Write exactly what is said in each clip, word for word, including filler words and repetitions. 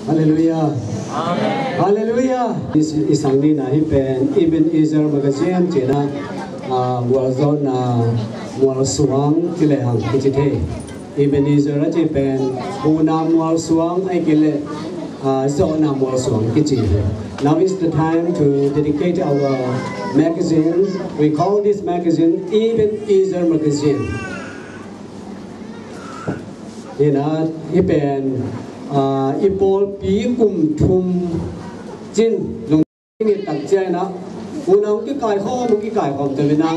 Halleluiah. Halleluiah. I sang ni-in ah hih pen Ebenezer Magazine ci-in ah, ah, mualzawhna mualsuang ci lehang kici thei. Ebenezer a cih pen huhna mualsuang ahih kei leh, ah, zawhna mualsuang kici hi. Now is the time to dedicate our magazine. We call this magazine Ebenezer Magazine. Hi-in ah, hih pen, ah, i pawlpi kum thum cin lungdam i ngah tak ciangin ah, huhna hong kikaikhawm, hong kikaikhawm ta ve-in ah,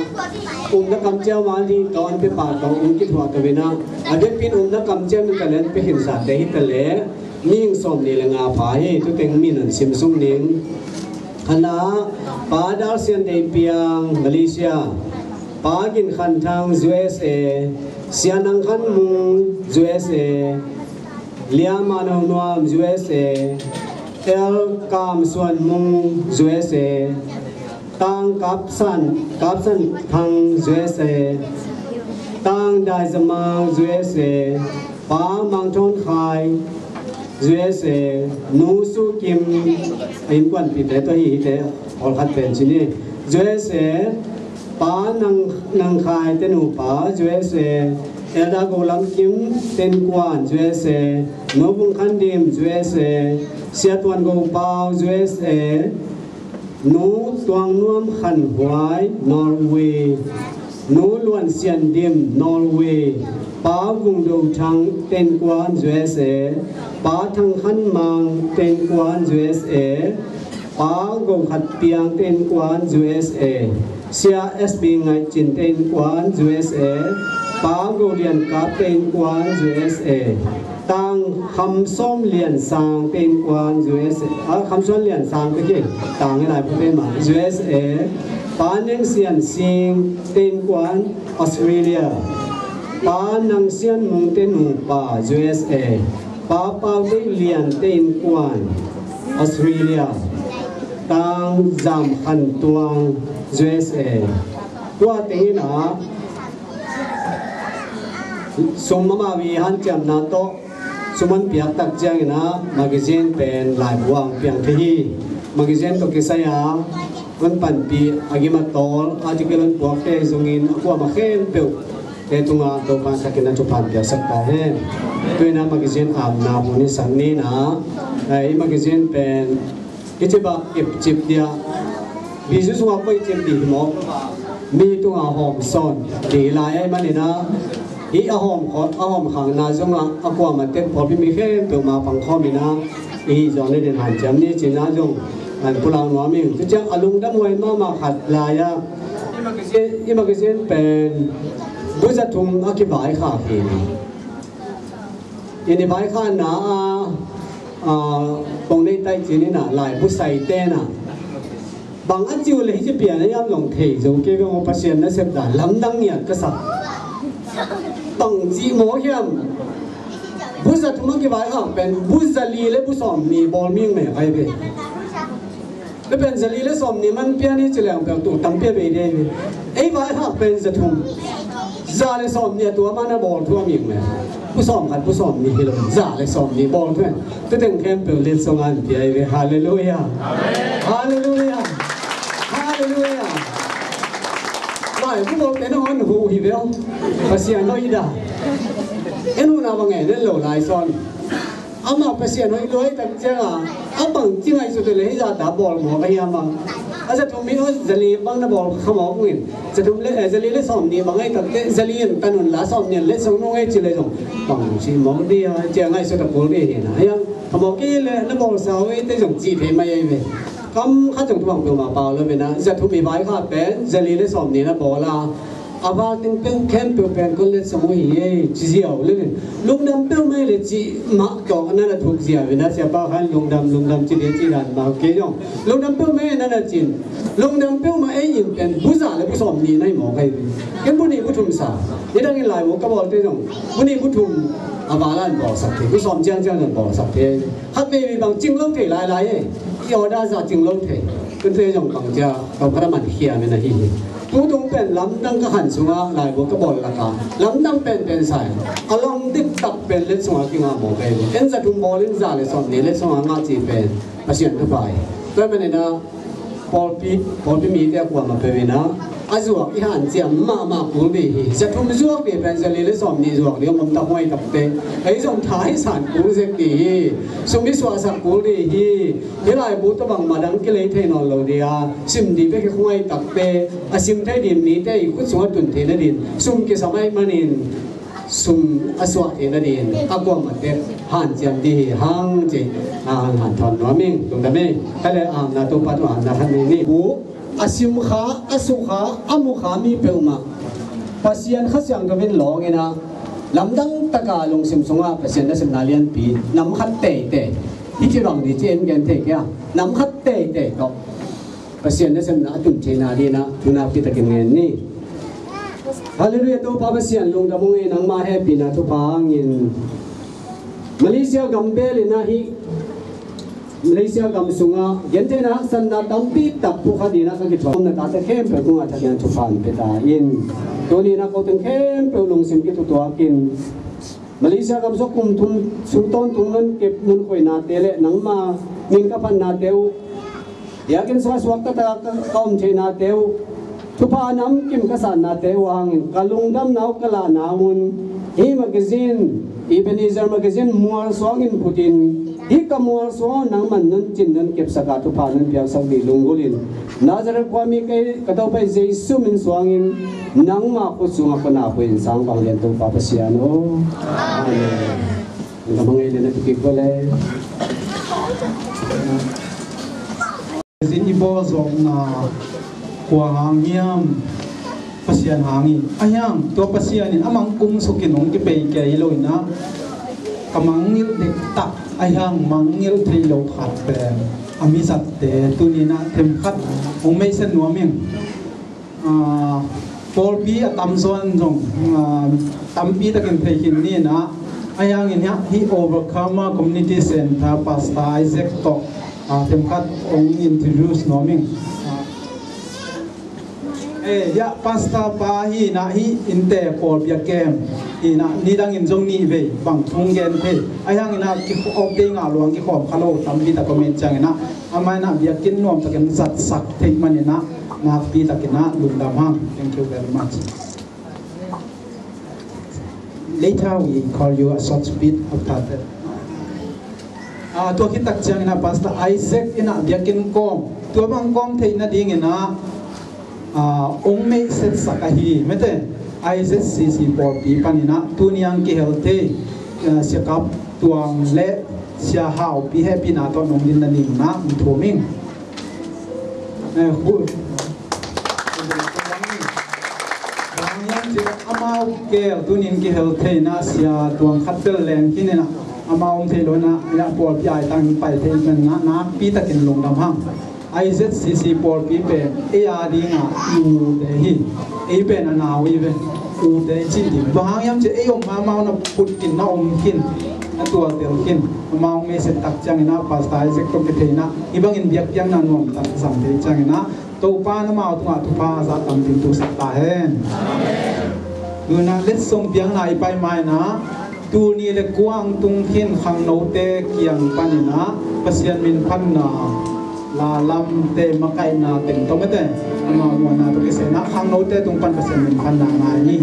umna kamciam a, ni tawh, an pia pah tawh hong kithuah ta ve-in ah, a biakinn umna kamciam in talent pia khinsa te hi ta leh, mi sawmnih le nga pha hi. Tu teng min hong sim suk ning. Khatna, Pa Dal Sian Dei Piang, Malaysia. Pa Gin Khan Thang, U S A. Sia Nang Khan Mung, U S A. Lia Ma Nau Nuam, U S A. El Kam Suan Mung, U S A. Tang Kap San, Kap San Thang, U S A. Tang Dai Za Mang, U S A. Pa Mang Thon Khai, U S A. Nu Su Kim, innkuanpihte tawh hi, hihte pawlkhat pen ci ni. U S A, Pa Nang, Nang Khai te nupa, U S A. Elder Go Lam Kim te innkuan, U S A. Nu Vung Khan Dim, U S A. Sia Tuan Go Pau, U S A. Nu Tuang Nuam Khan Huai, Norway. Nu Luan Sian Dim, Norway. Pa Vung Do Thang te innkuan, U S A. Pa Thang Khan Mang te innkuan, U S A. Pa Go Khat Piang te innkuan, U S A. Sia S B Ngai Cin te innkuan, U S A. Pa Go Lian Kap te innkuan, U S A. Tang Kham Sawm Lian Sang te innkuan, U S A. Ah, Kham Suan Lian Sang te ki, Tang i lai pute ma, U S A. Pa Neng Sian Sing te innkuan, Australia. Pa Nang Sian Mung te nupa, U S A. Pa Pau Dei Lian te innkuan, Australia. Tang Zam Khan Tuang, U S A. Tua teng in ah, sum mama vi hanciamna tawh sum hong piak tak ciangin ah, magazine pen laibu ah hong piang thei hi. Magazine tawh kisai a hong panpih, a gim a tawl, article hong puakte zongin a kuamah khempeuh te tungah Topa'n thakin a thupha hong piaksak ta hen. Tu-in ah magazine aapna hun i sak ni-in ah, eh, i magazine pen hih ci bang epcip dia, bizu sungah koih cip ding hi maw? Mi tungah hawm sawn ding lai ahih manin ah, hih a hawm khawm, a hawm khakna zongah a kuamah teng pawlpi mi khempeuh mah pang khawm in ah, i hih zawh nading hanciam ni ci-in ah zong hong pulak nuam ing. Tua ciang a lungdam huai mahmah khat lai-ah, i magazine, i magazine pen bu za thum a kivaikhak hi. I ni vaikhakna ah, ah, pong nei tai ci-in ah, laibu saite in ah, bang a ci uh leh hih ci pian a hiam zong thei zo kei ve maw, Pasian nasep dan lamdang ngiat ka sa. Bang ci mawk hiam? Bu za thum a kivaikhak pen bu za li le bu sawmnih bawl mi hong meh kai ve. Tua pen za li le sawmnih man pian hi ci leng pen tua tampi a bei ding hi. Ei vaikhak pen za thum. Za le sawmnih a tua man a bawl thu a ming me. Bu sawmkhat, bu sawmnih hi lo. Za le sawmnih bawl thu. Tua teng khempeuh letsong a hong pia hi ve. Halleluiah. Halleluiah. Halleluiah. Laibu bawlte nangawn huh hi ve aw. Pasian hoih dah. En huhna bang en en lo lai sawn. Amah Pasian hoih lua ahih tak ciangin, a bang ci ngaihsut uh leh hih zah ta bawl mawk ahi hiam a. A za thum hi, za li bang na bawl kha mawk ung in. Za thum le, eh, za li le sawmnih bang ahih tak teh, za li in tan un la, sawmnih in letsong nung ei ci leh zong, bang ci mawk ding a, ci a ngaihsut a kul ding hi na. Hiam, kha mawk kei leh na bawlsa uh ei teh zong ci thei mai ei ve. Kam khat zong thubang peuhmah pau lo ve na, za thum i vaikhak pen, za li le sawmnih na bawl a. A val teng pen khempeuh pen kong letsong uh hi ei, ci ziau le le. Lungdam peuhmah hi le cih mah tawh na na thuk ziau hi na, siapa khan lungdam, lungdam ci ding ci dan mah kei zong. Lungdam peuhmah hi na na cin. Lungdam peuhmah ei in pen bu za le bu sawmnih na hi mawk ahi. Ken bu nih bu thum sa. Nidangin laibu ka bawlte zong bu nih bu thum a val an bawlsak thei. Bu sawm ciangciang zong bawlsak thei. Khat veivei bang cing lo thei lailai e. I order zah cing lo thei. Ken thei zong bang cia, kau khat a man khiam in ahi hi. Tu tung pen lamdang ka khan sungah laibu ka bawl laka lamdang penpen sa hi. A lam Dik tak pen letsong a kingah mawk ahi ve. En za thum bawl in za le sawmnih letsong a ngah cih pen Pasian thupha hi. Tua ahih manin ah pawlpi, pawlpi mite a kuamah peuh in ah a zuak i hanciam mahmah kul ding hi. Za thum zuak ding pen za li le sawmnih zuak ding om tak huai takte. Ei zong tha i san kul zek ding hi. Sum i suahsak kul ding hi. Hih laibu tawh bangmah dang kilei thei nawn lo ding a, sim ding bek hi khuai takte, a sim thei ding mite i khut sungah tun theihna ding sum kisam ahih manin sum a suah theihna ding a kuamah tek hanciam ding hi hang ci. A hanthawn nuam ing, lungdam ing. Kha le a hamna Topa tungah hamna khat nei ni. Bu a sim kha, a su kha, a mu kha mi peuhmah Pasian Kha Siangtho in lawng in ah lamdang taka lungsim sungah Pasian nasepna lianpi nam khat teitei. Hih ci bang ding ci en gen thei kei a, nam khat teitei tawh Pasian nasepna a tun theihna ding in ah tu nakpi takin ngen ni. Halleluiah, Topa Pasian lungdam ung ei, nangmah hehpihna thupha hangin Malaysia gam bel in ah hih Malaysia gam sungah gentheihna haksatna tampi tak pukhat in ah ka kithuahna tate khempeuh tungah Thak Hehpihna thupha hong pia ta in. Tuni in ah ko teng khempeuh lungsim kitutuak in Malaysia gam sung kum thum sung tawntung non kep, non khoihnate le nangma min ka phannate uh, biakinn sungah suakta taka ka, ka om theihnate uh, thupha namkim ka sannate uh hangin ka lungdamna uh, ka lahna uh, hih magazine, Ebenezer magazine mualsuang in phutin, hih ka mualsuang uh nangman non cin non kepsak a, thupha non piaksak ding lunggulh in, Nazareth khuami kei ka Topa Jesu min suangin nangma khut sungah kona pui in sang vanglian Topa Pasian aw. Amen. Ka mangei le na tukik ko le. Zin i bawl zawkna kua hang hiam? Pasian hang hi. A hiang tua Pasian in a mangkung sukin hong kipei kei lo in ah, ka mangngilh dektak a hiang mangngilh thei lo khat pen a mizatte tuni in ah themkhat hong meisen nuam ing. Ah, pawlpi a tamzaw in zong, ah, tampi takin thei khin ni in ah, a hiangin hiah hih Overcomer Community Centre Pastor Isaac tawh, ah, themkhat hong introduce nuam ing. Ah, eh, hiah Pastor pa hi in ah, hih innte pawlpi a kem hi in ah, nidangin zong nih vei bang thu gen thei. A hiangin ah kikhawm te ngah luang kikhawm kha lo tampi tak om ahih ciangin ah, amah in ah biakinn nuam takin zatsak theih manin ah, nakpi takin ah lungdam hang. Thank you very much. Later we call you a short speech after that. Ah, tua khit tak ciangin ah Pastor Isaac in ah biakinn kawm, tua bang kawm theih nadingin ah, ah, hong meihsetsak ahi mete, I Z C C pawlpi panin ah tuni ang kihel thei, ah, Sia Kap Tuang le Sia Hau Pi hehpihna tawh nong din nadingin ah hong thum ing. Eh, hu-, amau keel tunin kihel theihna Sia Tuang khat bel leng khin in ah, amau om thei lo in ah, pawlpi ai tangin pai thei in ah, nakpi takin lungdam hang. I Z C C pawlpi pen ei a dingah i ute hi. Ei pen a nau i ve. Ute i cih ding. Bang hang hiam cih ei om ma amau na phut khin, na om khin, na tualtel khin. Amau meihset tak ciangin ah Pastor Isaac tawh kithei in ah, hih bangin biakpiakna nuam tak zang thei ciangin ah, Topa in amau tungah thupha a zah tampi hong tusak ta hen. Tu in ah letsong piakna i pai ma in ah, tul nih le kua hong tung khin khangnote kiang panin ah Pasian minphatna, la lamte makaihna teng tawh mete, amau muanna tawh kisai in ah khangnote tung pan Pasian minphatna ngai ni.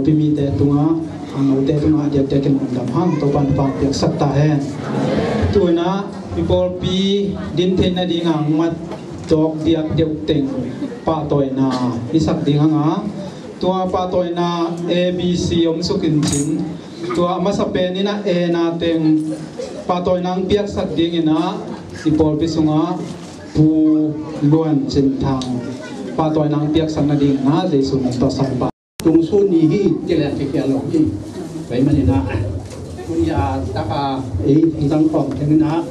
Pawlpi mite tungah, a note tungah diakdiakin lungdam hang, Topa'n thupha piaksak ta hen. Tu-in ah i pawlpi din theih nading a mat tawk diak deuh teng pahtawina i sak ding hang a, tua pahtawina A B C om suk in cin, tua a masa pen in ah A na teng pahtawina hong piaksak dingin ah i pawlpi sungah Pu Luan Cin Thang pahtawina hong piaksak nadingin ah Jesu min tawh sanpa. Tung sun ni hi, ci leh kikhial lo hi. Tua ahih manin ah, tuni a tak a ei hong zang khawm teng in ah,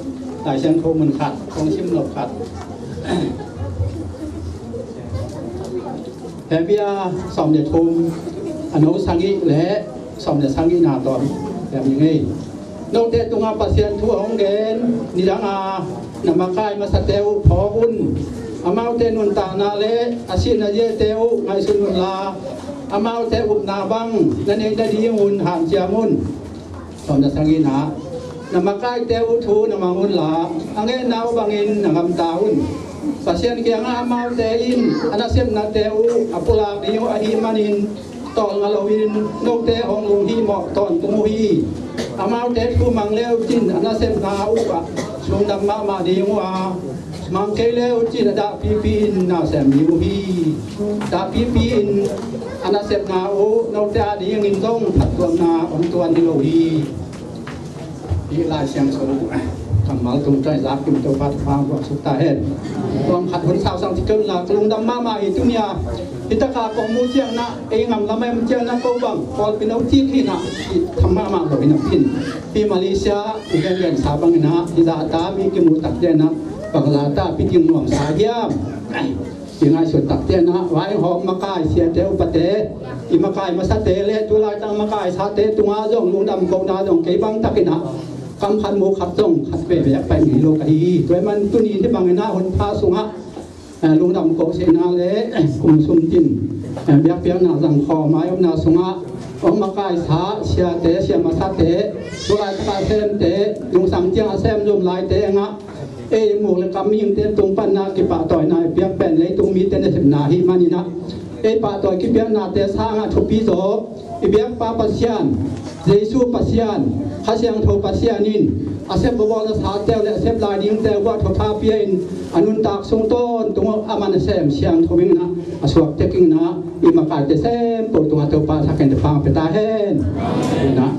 Lai Siangtho mun khat, kong sim nop khat. Hebru sawm le thum, a neu sagih le sawm le sagihna tawh, Hebru ngei. Note tungah Pasian thu a hong gen nidang a na makai masate uh phawk un. Amaute nuntakna le a sihna ziate uh ngaihsun unla, amaute upna bang na neih nadingun hanciam un. Sawm le sagihna, na makaite uh thu na mang unla, a ngetna uh bangin na gamta un. Pasian kiangah amaute in a nasepnate uh a pulak ding uh ahih manin, tawlnga loin note hong lunghihmawh tawntung uh hi. Amaute thu mang le uh cin a nasepna uh ah lungdam mahmah ding uh a, mang kei le uh cin a dahpipi in na sem ding uh hi. Dahpipi in a nasepna uh note a dingin zong phattuamna hong tuan hi lo hi. Hih Lai Siangtho kammal tung tawh i zak kim Topa thupha hong suk ta hen. Tua khat hun sausang ci kei un la, ka lungdam mahmah hi. Tuni a hih tak a kong muh ciangin ah, ei gam lam a om ciangin ah, ko bang pawlpi no cik hi in ah, i tham mahmah lo hi napi in, hih Malaysia i gengensa bangin ah, hih zahta mi kimuh tak ciangin ah, bang zahta pi ding nuamsa hiam? I ngaihsut tak ciangin ah, vaihawm makai siate upate, i makai masate le tu laitak makai sate tungah zong lungdam kohna zong kei bang takin ah, kam khat mu khat zong khat veve a pai ngei lo ka hi hi. Tua ahih man tuni hih bangin ah hun pha sungah, eh, lungdam kohsehna le, eh, kum sum tin, eh, biakpiakna zang khawm a i omna sungah hong makaisa siate, sia masate, tu laitak a semte, lungsang ciang a sem zom laite ngah, ei muk le kam mihingte tung panna kipahtawina i piak pen leitung mite nasepna ahih manin ah, ei pahtawi kipiaknate sangah thupi zaw i biakpa Pasian, Jesu Pasian, Kha Siangtho Pasian in a sep bawlna sate uh le a sep lai dingte uh ah thupha pia in, a nuntak sung tawntung uh a man a sem siangtho in ah, a suak tek in ah, i makaite sem pawl tungah Topa thakin thupha pia ta hen. In ah,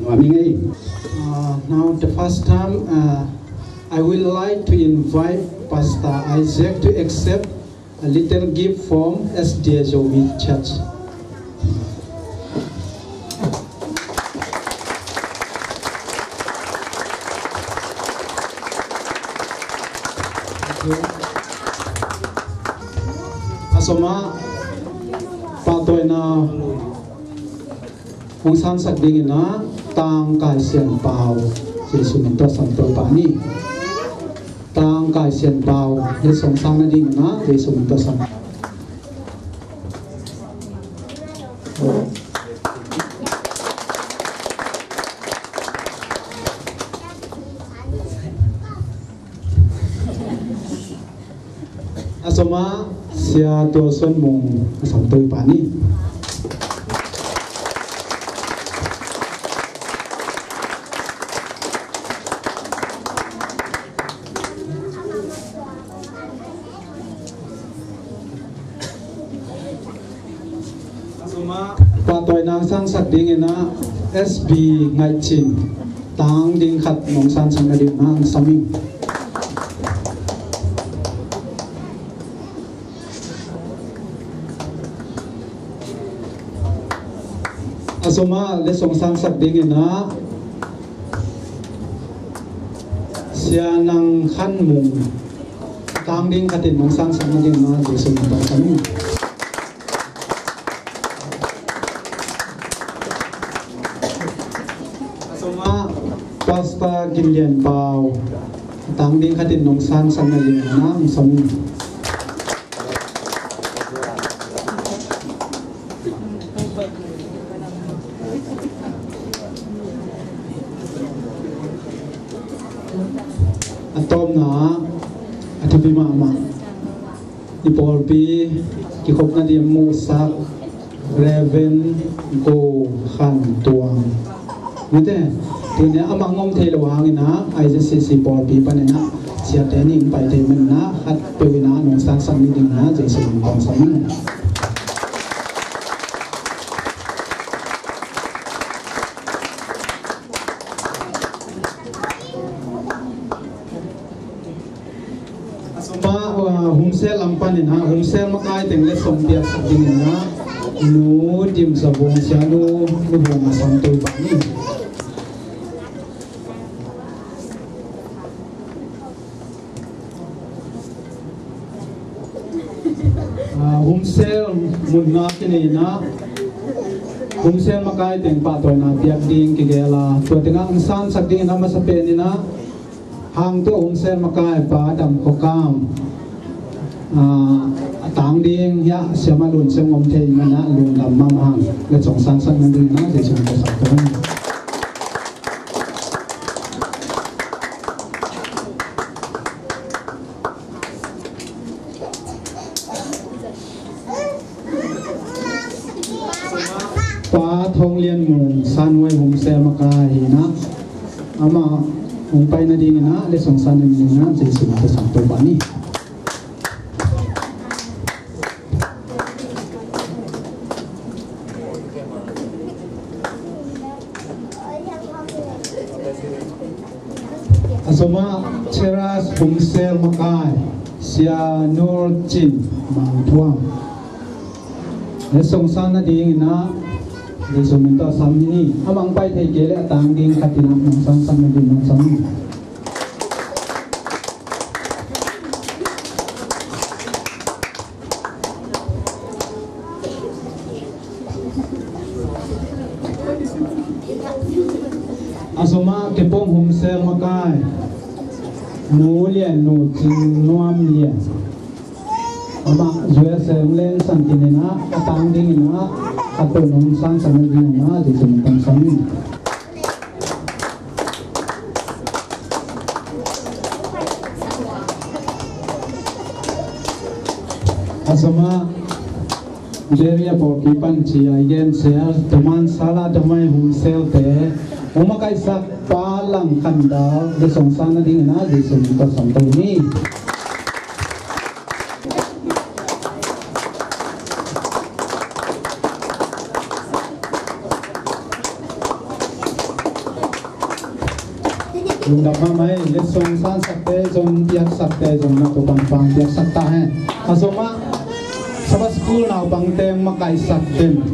nuam ing ei. Uh, now the first time, uh, I would like to invite Pastor Isaac to accept a little gift from S D A Zomi Church. A sawm ah pahtawina hong sangsak dingin ah Tang Kai Sian Pau, Jesu min tawh sam Topa ni. Tang Kai Sian Pau, hih sawm sang nadingin ah Jesu min tawh sam. A sawm ah Sia Tua Suan Mung, a sam Topa ni. A sawm ah pahtawina sangsak dingin ah S B Ngaih Cin, tang ding khat nong sangsak nadingin ah hong sam ing. A sawm ah letsong sangsak dingin ah Sia Nang Khan Mung, tang ding khat in nong sangsak nadingin ah Jesu min tawh sam ing. A sawm ah Pastor Gin Lian Pau, tang ding khat in nong sangsak nadingin ah hong sam ing. A tawpna ah, a thupi mahmah, i pawlpi kikhopna ding musak Reverend Go Khan Tuang. Mate, tuni a amah hong om thei lo hangin ah, I Z C C pawlpi panin ah, siate nih hong pai thei manin ah, khatpeuh in ah nong sangsak ni dingin ah, Jesuh min tawh sangsak ni. A sawma, uh, Humsel lam panin ah, Humsel makai teng letsong piaksak dingin ah, Nu Dim Za Vung, Sianu Nu Vung a sam Topa ni. Ah, Humsel mun nga kinei in ah, Humsel makai teng pahtawina piak ding kigel a, tua tengah hong sangsak dingin ah, masa pen in ah, hangtu Humsel makai pa Dam Khua Kam, ah, a tang ding hiah Siama Lun Siam Ngom thei manin ah, lungdam mahmah hang, letsong sangsak nadingin ah, Jesuh min tawh sangsak ni. Pa Thong Lian Mung, Sanwai Humsel makai hi in ah, amah hong pai nadingin ah, letsong sangsak nadingin ah, Jesuh min tawh sangsak Topa ni. A sawma, Cheras Humsel makai, Sia Nur Cin Mang Thuam. Letsong sangsak nadingin ah, Jesuh min tawh sam ni. Amah hong pai thei kei leh a tang ding khat in ah, nong sangsak nadingin nong sam ni. A sawma, Kepong Humsel makai, Nu Lian, Nu Cin Nuam Lian. Amah U S A hong lengsan khin in ah, a tang dingin ah, a tawh nong sangsak nadingin ah, Jesuh min tawh sam ni. A sawma, Beria pawlpi pan ci-a i gen sel, Damansara Damai Humselte hong makaihsak Pa Lang Khan Dal, letsong sangsak nadingin ah, Jesuh min tawh sam Topa ni. Lungdam mahmah hi. Letsong sangsakte zong, piaksakte zong, na tua bang bang piaksak ta hen. A sawma, Sabbath School naupangte makaihsak den.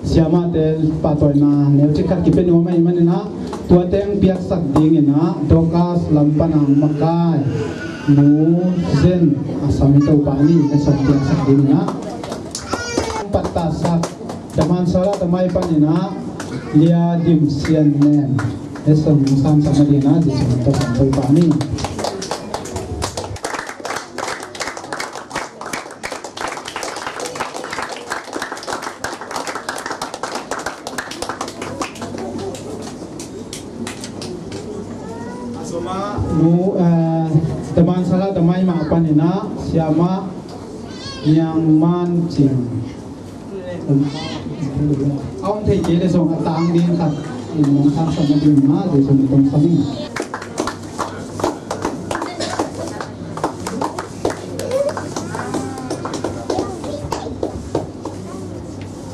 Siamahte pahtawina neu cik khat kipia nuam ahih manin ah, tua teng piaksak dingin ah, Dorcas lam pan a makai, Nu Zen a sam Topa ni, letsong piaksak dingin ah. Pattasak, Damansara Damai panin ah, Lia Dim Sian Nen, letsong sangsak nadingin ah, Jesuh min tawh sam Topa ni. A sawma, Nu, eh, Damansara Damai mah panin ah, Siamah Niang Man Cing. A om thei kei leh zong a tang ding khat in nong sangsak nadingin ah, Jesuh min tawh sam ni.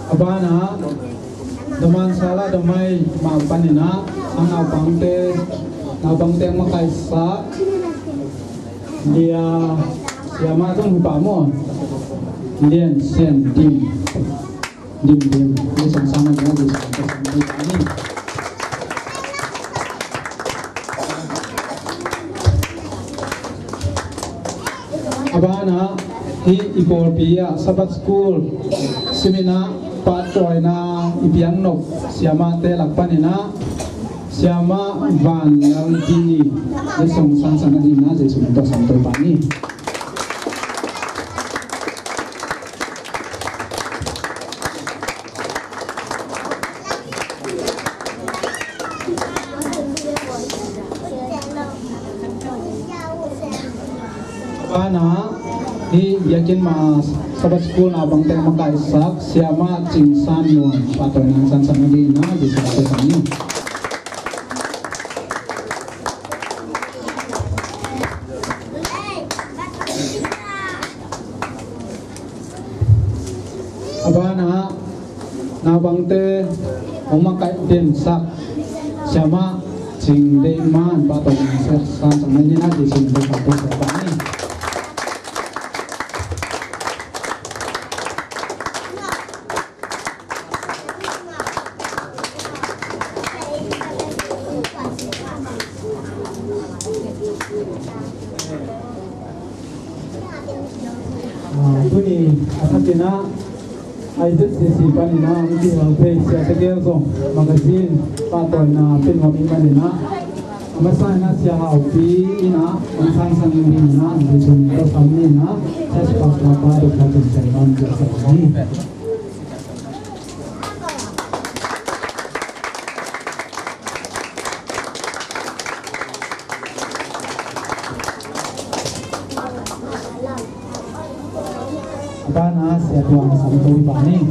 A banah, Damansara Damai mah panin ah, a naupangte, naupangte makaihsak, Lia, Siamah Tung Hupa maw, Lian Sian Dim. Dim, dim. Letsong sangsak ni, letsong sangsak ni. A banah, hih i pawlpi ah Sabbath School simin ah pahtawina i piaknop siamahte lak panin ah, Siamah Van Lal Dini, letsong sangsak nadingin ah, Jesuh min tawh sam Topa ni. Banah, hih biakinn mah Sabbath School Naupangte makaihsak Siamah Cing San Muan pahtawina hong sangsak nadingin Jesuh min in. A banah naupangte hong makaih densak Siamah Cing Deih Man pahtawina hong sangsak nadingin Jesuh min in. Ah, tuni a thakin ah I Z C C panin ah hong kihel thei Sia Tegel zong magazine pahtawina pia nuam ahih manin ah, a masa in ah Sia Haupi in ah hong sangsak nadingin ah, Jesuh min in ah, Church Pastor pa Doctor Cin Sian Lam Joseph ni. A banah Sia Tuang Sam Tui pa ni.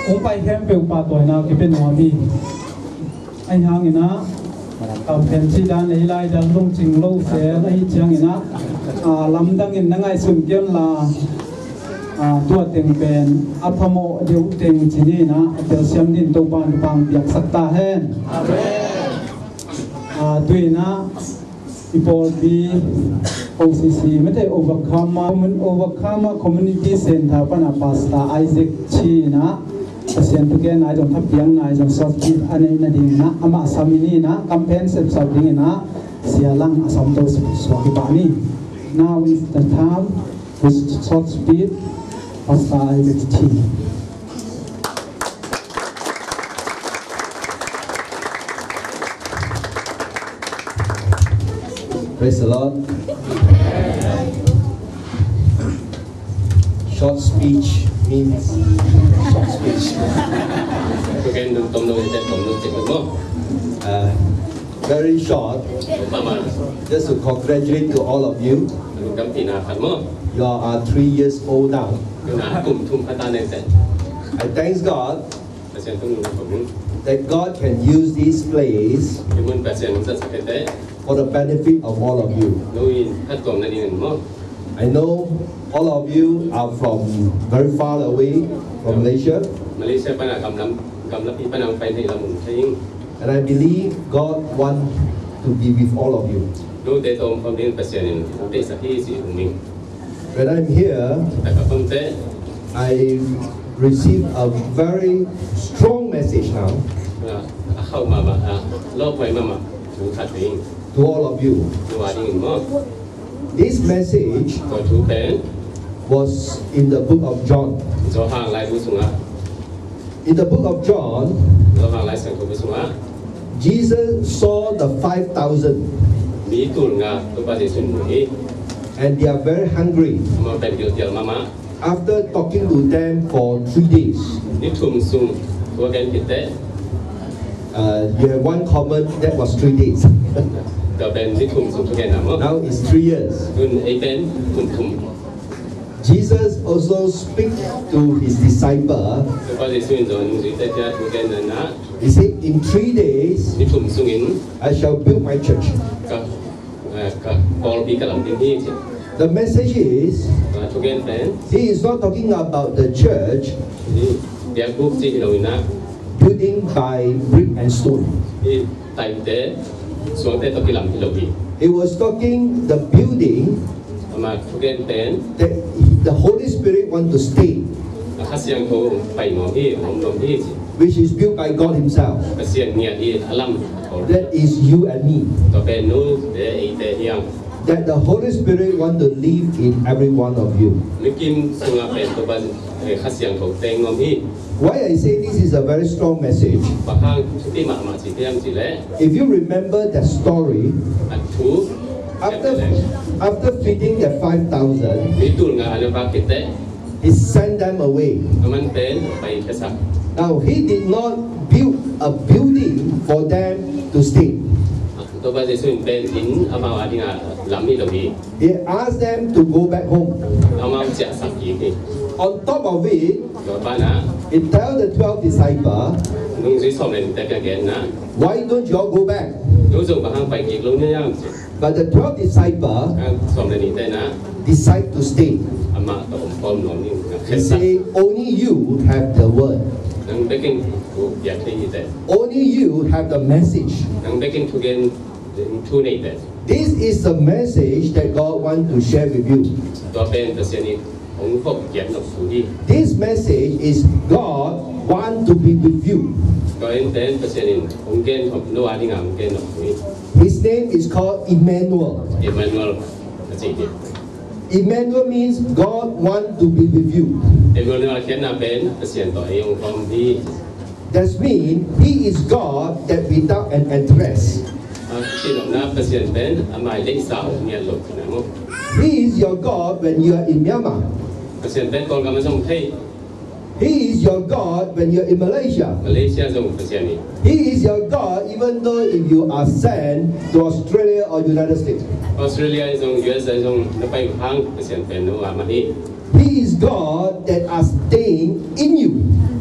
Hong pai khempeuh pahtawina kipia nuam hi. Ahih hangin ah, kampen cih dan ei lai dan lungcing lo sel ahih ciangin ah, ah, lamdangin na ngaihsun kei un la, ah, tua teng pen a phamawh deuh teng ci ni in ah, a telsiam dingin Topa'n hong piaksak ta hen. Amen. Ah, tu in ah, i pawlpi O C C, mate, Overcomer, Overcomer Community Center pan a Pastor Isaac Chi in ah, Pasian thugenna ahi zong, thapiakna ahi zong, short speech a neih nadingin ah, amah sam i ni in ah, campaign sepsap dingin ah, Sia Lang a sam to suak hi pah ni. Now is the time to short speech, Pastor Isaac Chi. Praise the Lord. Short speech means short speech. Thugen ding tom lo, thugen tom lo, thugen tom lo. Uh, very short. Mama. Just to congratulate to all of you. Lungdam pihna khat maw. You are three years old now. Tuna kum thum khat a na hi. I thanks God Pasian tung lungdam ko ning. That God can use this place Hih mun Pasian hong zatsak khit teh for the benefit of all of you. No in phattuam nadingin maw. I know all of you are from very far away from Malaysia. Malaysia pan a gamlam, gamlapi pan a hong pai thei lam um thei ing. And I believe God want to be with all of you. Note tawh om khawm ding Pasian in hong deihsak hi ci hi ung. When I'm here, Taka pamte. I receive a very strong message now. Ah, a khauh mahmah, ah, lawphuai mahmah thu khat ding. To all of you. Tua ding maw. This message Tua thu pen was in the book of John. Johan laibu sungah. In the book of John, Johan Lai Siangtho bu sungah, Jesus saw the five thousand. Mi tulnga Topa Jesuh in mu hi. And they are very hungry. Amau pen gilkial mahmah. After talking to them for three days, Ni thum sung thu a gen khit teh. Uh, you have one comment, that was three days. Tua pen ni thum sung thu gen a maw. Now it's three years. Tun ei pen kum thum. Jesus also speak to his disciple. Topa Jesuh in zong a nungzuite kiang thu gen na na. He said, "In three days, Ni thum sungin I shall build my church." Ka, eh, ka pawlpi ka lam ding hi ci. The message is, Ah, thugen pen. He is not talking about the church Ni biakbuk ci hi lo in ah. Building by brick and stone. Hi taite, suangte tawh kilam hi lo hi. He was talking the building Amah thugen pen. That the Holy Spirit want to stay. A Kha Siangtho pai nuam hi, om nuam hi. Which is built by God Himself. Pasian ngiat hi a lam. That is you and me. Tua pen note eite hi hang. That the Holy Spirit want to live in every one of you. Mikim sungah pen Topa, eh, Kha Siangtho teng nuam hi. Why I say this is a very strong message? Bang hang thupi mahmah ci hiam cih leh. If you remember that story, A thu after, after feeding the five thousand, Mi tulnga a na vak khit teh. He sent them away. Amah pen pai khiasak. Now, he did not build a building for them to stay. Topa Jesu in pen inn amau adingin lam hi lo hi. He asked them to go back home. Amau ciahsak hi hi. On top of it, tua pan ah, he tell the twelve disciple, nungzui sawm le nihte kiang gen ah, "Why don't you all go back?" No zong bang hang pai kik lo na hiam? But the twelve disciple, a sawm le nihte in ah, decide to stay. Amah tawh om khawm nuam ning. He say, "Only you have the word. Nang bek in thu piak thei hi teh. Only you have the message." Nang bek in thugen, thu nei teh. This is the message that God want to share with you. Tua pen Pasian in hong phawk piak nop thu hi. This message is God want to be with you. Tua pen Pasian in hong gen nop, no adingin hong gen nop thu hi. His name is called Emmanuel. Emmanuel a ci hi. Emmanuel means God want to be with you. Emmanuel a khiatna pen Pasian tawh ei hong khawm hi. That means he is God that without an address. A, ci nopna Pasian pen a maileisa om ngiat lo na maw. He is your God when you are in Myanmar. Pasian pen Kawlgam ah zong thei. He is your God when you are in Malaysia. Malaysia zong Pasian hi. He is your God even though if you are sent to Australia or United States. Australia zong, U S zong na pai hang Pasian pen no a mah hi. He is God that are staying in you.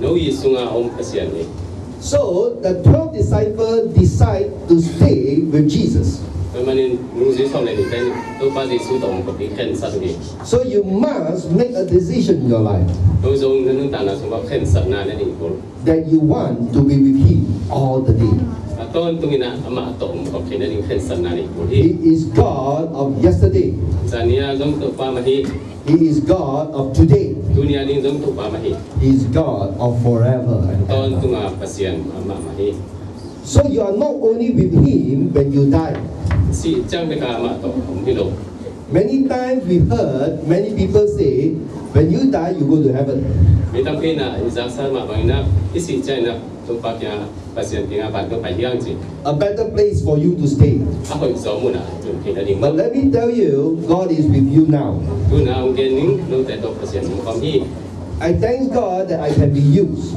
No i sungah om Pasian hi. So the twelve disciples decide to stay with Jesus. Tua manin nungzui sawm le nihte in Topa Jesu tawh om khawm ding khensat uh hi. So you must make a decision in your life. No zong na nuntakna sungah khensatna na nei kul. That you want to be with him all the day. A tawntung in ah amah tawh om khawm theihna ding khensatna nei kul hi. He is God of yesterday. Zani a zong Topa mah hi. He is God of today. Tuni a ding zong Topa mah hi. He is God of forever and ever. Tawntung a Pasian amah mah hi. So you are not only with him when you die. Sih ciang bek a amah tawh om hi lo. Many times we heard many people say, "When you die, you go to heaven." Mi tampi in ah i zaksa mah bangin ah, i sih ciangin ah Topa kiangah, Pasian kiangah, "Van tawh pai hiang," ci. A better place for you to stay. A hoih zaw mun ah tun theihna ding. But let me tell you, God is with you now. Tu-in ah hong gen ning, note tawh Pasian hong khawm hi. I thank God that I can be used.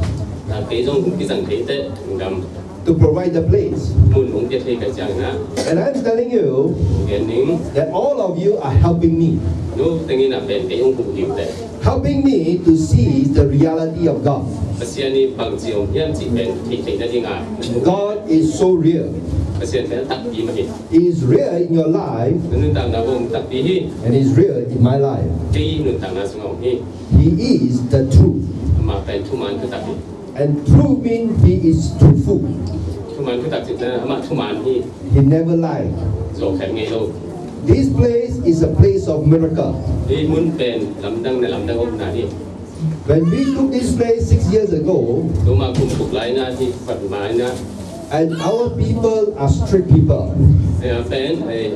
A, kei zong kizang thei teh, ngam. To provide the place. Mun hong pia thei ka ciangin ah. And I'm telling you, hong gen ning, that all of you are helping me. No teng in ah pen kei hong huh hi uh teh. Helping me to see the reality of God. Pasian i bangci om hiam cih pen theih theihna dingin. God is so real. Pasian pen takpi mah hi. He is real in your life. Na nuntakna bang takpi hi. And is real in my life. Kei nuntakna sungah om hi. He is the truth. Amah pen thuman thutak hi. And truth means he is truthful. Thuman thutak cih ciang amah thuman hi. He never lie. Zawhkhem ngei lo. This place is a place of miracle. Hih mun pen lamdang na lamdang omna hi. When we took this place six years ago, tuma kum guk lai-in ah hih phat ma-in ah, and our people are strict people. Pen, eh,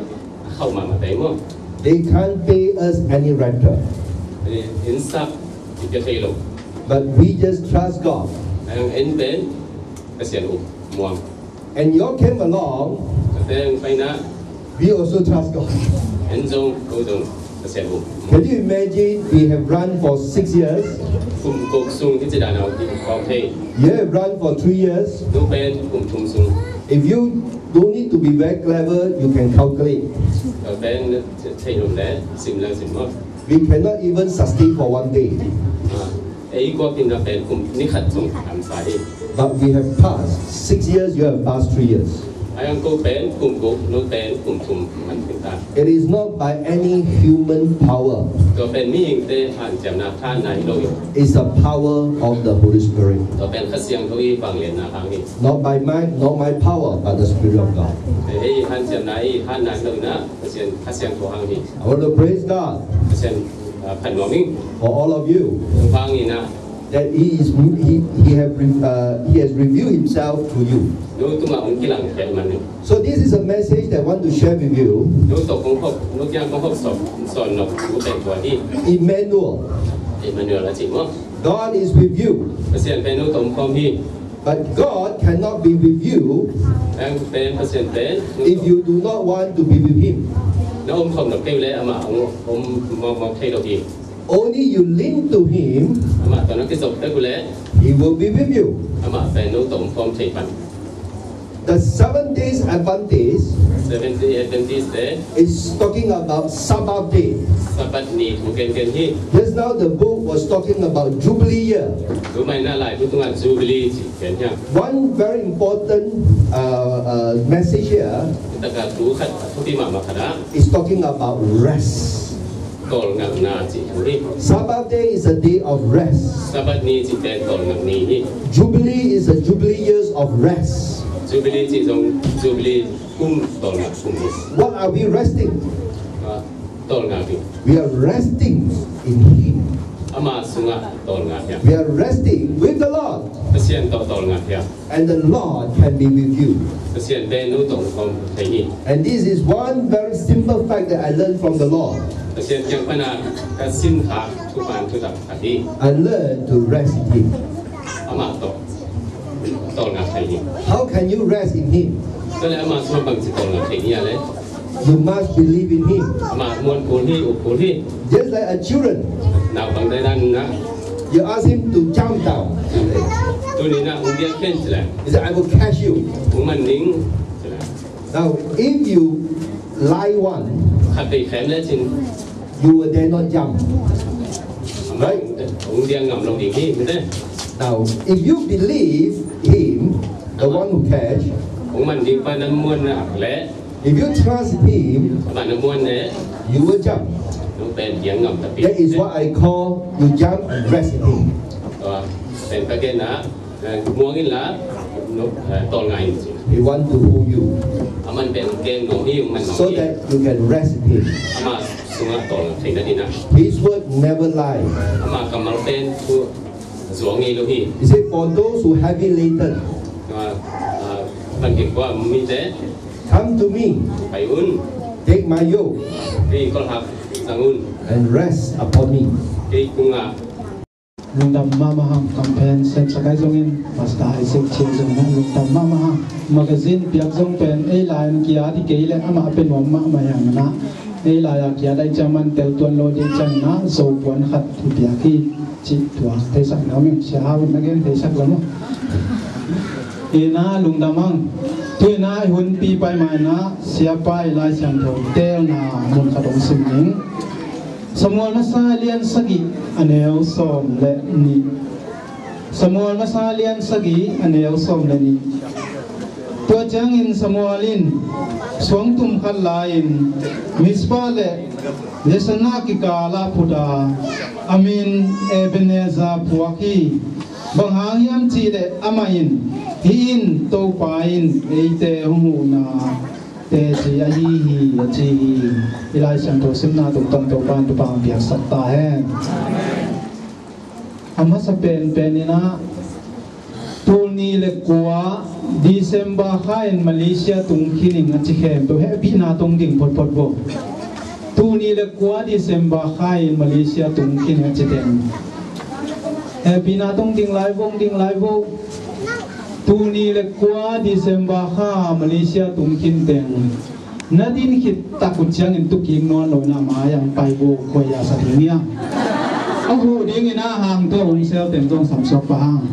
khauh mahmah pen maw. They can't pay us any rental. Eh, inn sak i pia thei lo. But we just trust God. Hang en pen Pasian um muang. And you all came along. Pen pai-in ah. We also trust God. En zong, ko zong Pasian um. Can you imagine we have run for six years? Kum guk sung hi ci dan a hong kawk thei. You have run for three years. No pen kum thum sung. If you don't need to be very clever, you can calculate. Pen thei lum leh sim leng sim maw. We cannot even sustain for one day. Ah, ei guak in na pen kum ni khat zong a sa hi. But we have passed six years, you have passed three years. Ahih hang ko pen kum guk, no pen kum thum man hi ta. It is not by any human power. Tua pen mihingte hanciamna thahatna hi lo hi. It's the power of the Holy Spirit. Tua pen Kha Siangtho i vangliatna hang hi. Not by might, not by power, but the Spirit of God. Ei hanciamna, ei hatna hi lo hi na, Pasian Kha Siangtho hang hi. I want to praise God. Pasian, ah, phat nuam ing. For all of you. Hang in ah. That he is, he, he have re-, uh, he has revealed himself to you. No tungah hong kilangkhia man hi. So this is a message that I want to share with you. No tawh kong hawh, no kiang kong hawh sawn, sawn nop, no pen tua hi. Emmanuel. Emmanuel a ci maw. God is with you. Pasian pen no tawh om khawm hi. But God cannot be with you. Pen, pen, Pasian pen, no tawh. If you do not want to be with him. Na om khawm nop kei leh amah hong om mawkmawk thei lo hi. Only you lean to him, amah tawh na kizop tek uh leh, he will be with you. Amah pen no tawh om khawm thei pan. The Seventh Day Adventist Seventh Day Adventist te is talking about Sabbath day. Sabbath ni thu gengen hi. Just now the book was talking about Jubilee year. Tua mah in a laibu tungah Jubilee cih gen hi. One very important, uh, uh, message here. Hi takah thu khat a thupi mahmah khat ah, is talking about rest. Tawlngakna cih thu hi. Sabbath day is a day of rest. Sabbath ni cih pen tawlngak ni hi. Jubilee is a jubilee years of rest. Jubilee cih zong Jubilee kum tawlngak kum hi. What are we resting? Ah, tawlngak hi. We are resting in Him. Ama sungah tawlngak hi. We are resting with the Lord. Pasian tawh tawlngak hi. And the Lord can be with you. Pasian pen no tawh om khawm thei hi. And this is one very simple fact that I learned from the Lord. Pasian kiang pana ka sin kha thupha thutak khat hi. I learned to rest in Him. Ama tawh tawlngak thei hi. How can you rest in Him? Tua leh ama sungah bangci tawlngak thei ni a leh? You must believe in Him. Ama muan kul hi, up kul hi. Just like a children. Naupang dai dan na. You ask him to jump down. Tuni na hong diang ken ci leh. He said, "I will catch you." Hong man ning ci leh. Now, if you lie one, khat vei khem lecin, you will dare not jump. Right? Hong diang ngam lo ding hi, mite. Now, if you believe him, the one who catch, hong man ding pa na muan na ak leh, if you trust in him, amah na muan leh, you will jump. No pen diang ngam tapi. That is what I call you jump and rest in him. Tua pen ka gen na, eh, muang in la, no, eh, tawlngak in ci. He want to hold you. Aman pen gen no hi, man no hi. So that you can rest in him. Ama sungah tawlngak thei na ding a. His word never lie. Ama kammal pen thu zuau ngei lo hi. He said, "For those who heavy laden, ah, ah, pan kik kua mite, come to me. Pai un. Take my yoke. Kei kolhak zang un. And rest upon me." Kei kungah. Lungdam mahmah hang, campaign sepsak ai zongin, Pastor Isaac Chia zong na lungdam mahmah hang. Magazine piak zong pen ei lai-in kia ding kei leh amah a pia nuam mahmah hi hang na. Ei lai-a kia dai ciang man tel tuan lo ding ciang na, zo puan khat hi piak hi. Cih tua theisak na ming, Sia Hau in na gen theisak la maw. Ina lungdam hang. Tu ina i hun pi pai mai na, Sia pai Lai Siangtho telna mun khat hong sim ning. Samuel masa lian sagih a neu sawm le nih. Samuel masa lian sagih a neu sawm le nih. Tua ciangin Samuel in suangtum khat lai-in Mizpah le Jeshanah kikal ah phut a, a min Ebenezer phuak hi. Bang hang hiam cih leh amah in, "Hih in Topa in eite hong huhna teci ahi hi," a ci hi. I Lai Siangtho simna tungtawn Topa in thupha hong piaksak ta hen. A masa penpen in ah, tul nih le kua December kha in Malaysia tung khin ing a ci khempeuh hehpihna tong ding photphot vo. Tul nih le kua December kha in Malaysia tung khin ing a ci teng, hehpihna tong ding lai vo, ding lai vo. Tul nih le kua December kha Malaysia tung khin teng, na din khit tak uh ciangin tu kik nawn lo in ah, mai-ah pai vo, koi-ah sa ding hiam? A huh dingin ah hang tua hong sel teng zong samsuak pah hang.